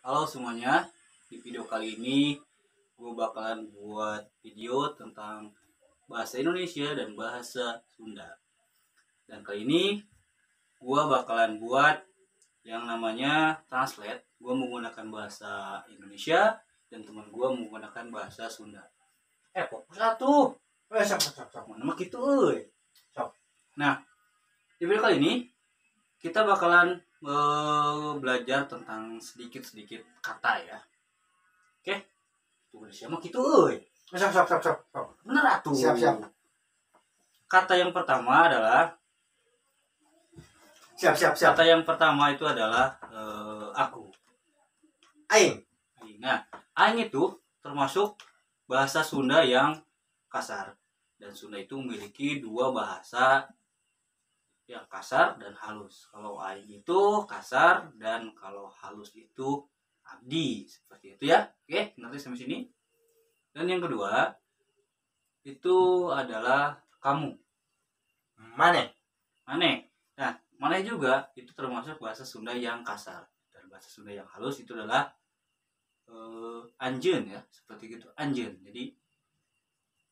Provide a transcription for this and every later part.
Halo semuanya, di video kali ini gue bakalan buat video tentang bahasa Indonesia dan bahasa Sunda. Dan kali ini gue bakalan buat yang namanya translate. Gue menggunakan bahasa Indonesia dan teman gue menggunakan bahasa Sunda. Fokus atuh. Sok sok sok. Mana mah kitu euy. Sok. Nah, di video kali ini kita bakalan belajar tentang sedikit-sedikit kata ya. Oke. Tuh siapa kitu euy. Sok sok sok sok. Bener atuh. Siap siap. Kata yang pertama adalah siap siap siap. Kata yang pertama itu adalah aku. Aing. Nah, aing itu termasuk bahasa Sunda yang kasar. Dan Sunda itu memiliki dua bahasa yang kasar dan halus. Kalau aing itu kasar dan kalau halus itu abdi, seperti itu ya. Oke, nanti sampai sini. Dan yang kedua itu adalah kamu. Mane. Mane. Nah, mane juga itu termasuk bahasa Sunda yang kasar. Dan bahasa Sunda yang halus itu adalah anjeun ya, seperti itu, anjeun. Jadi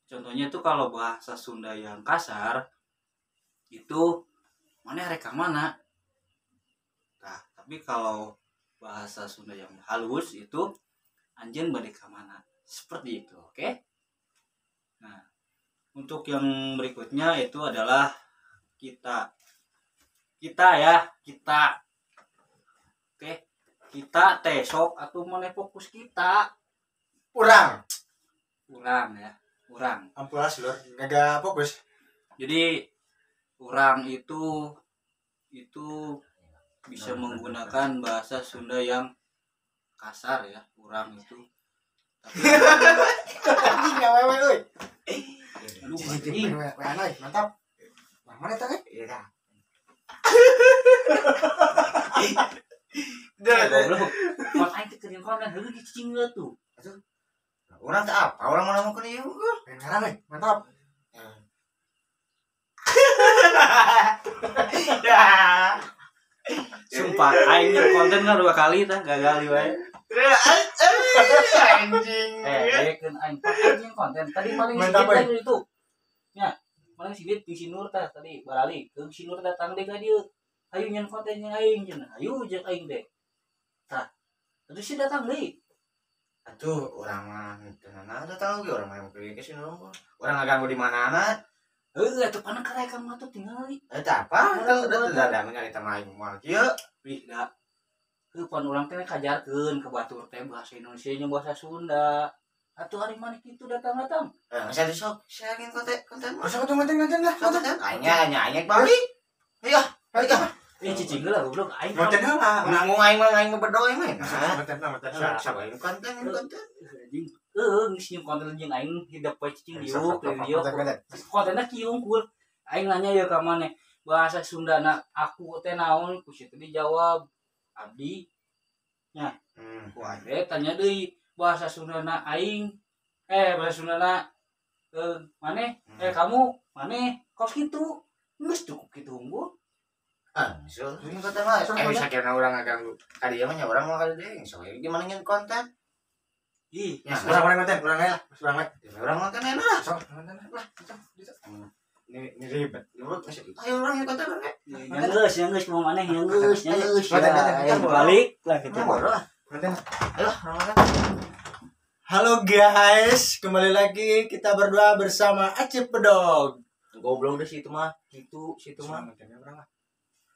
contohnya itu kalau bahasa Sunda yang kasar itu mana reka mana. Nah, tapi kalau bahasa Sunda yang halus itu anjeun bade ka mana. Seperti itu, oke? Nah, untuk yang berikutnya itu adalah kita. Kita ya, kita. Oke. Kita teh sok atau mana fokus kita. Urang. Urang ya, urang. Ampulas lur, enggak fokus. Jadi urang itu bisa menggunakan bahasa Sunda yang kasar ya, urang itu. Tapi anjing awewe euy. Aduh, anjing. Mantap. Mana eta teh? Iya. Goblok. Mun aing teh keur konten heueuh cicing we tuh. Atuh. Urang teh apa? Urang mana mau ieu unggul. Ngaran euy, mantap. Ya. Sumpah aing nyer konten kan dua kali tah gagal wae. Anjing. Keun aing anjing konten tadi paling sedikit kan itu. Nya, paling sedikit di Sinur tah tadi barali. Keun Sinur datang deui ka dieu. Hayu nyen konten jeung aing cenah. Hayu jeung aing teh. Tah. Terus si datang deui. Atuh urang mah teu naon datang oge urang mah ke Sinur. Urang ngaganggu di mana-mana. Heuh atuh pana kareka mah tuh tingali. Eta apa? Udah ada nyarita mah aing moal kieu. Wih da. Heuh pan urang teh kajarkeun ke batur teh bahasa Indonesia nya bahasa Sunda. Atuh ari maneh kitu datang-datang. Geus atuh sok siangin konten. Sok konten lah. Konten. Aing nya balik. Ayo, ayo. Cicing heula goblok aing. Konten heula. Nanggung aing mah aing ngebedo aing mah. Konten konten. Sok aing konten konten. Anjing. Heuh geus nyeun konten jeung aing hidup poe cicing diuk diuk. Kontenna kieu unggul. Aing nanya ya ka maneh bahasa Sundana aku teh naon ku si teh dijawab abdi. Nya. Ku aing tanya deui bahasa Sundana aing bahasa Sundana maneh kamu maneh kos kitu. Geus cukup kitu unggul. So, ini konten mah. Bisa kira urang ngaganggu. Ka dieu mah nya urang mah ka dieu. So, gimana nyeun konten? Ih, urang konten, urang lah, urang we. Urang konten enak lah. Sok konten lah. Ini ribet. Ayo urang konten urang we. Yang geus mau maneh yang geus, yang geus. Konten balik lah gitu. Konten. Ayo, urang konten. Halo guys, kembali lagi kita berdua bersama Acip Bedog. Goblok deh situ mah. Gitu situ mah. Kontennya urang lah.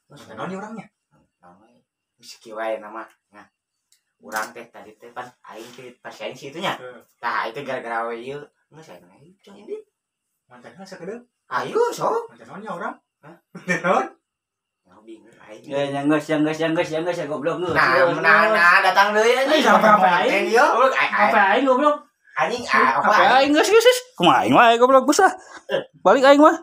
Konten naon orangnya? Namanya bisa kieu wae nama. Nah, urang teh tadi teh pas aing teh pas aing situ nya. Tah itu gara-gara we ieu. Geus aing aing cong ini. Kontenna sakedeung. Ayo sok. Konten naon nya urang? Hah? Konten naon? Ya bingung aing. Ya yang geus yang geus yang geus yang geus ya goblok geus. Nah, datang deui anjing. Sampai aing ieu. Sampai aing goblok. Anjing apa aing geus geus. Kumaha aing wae goblok geus ah. Balik aing mah.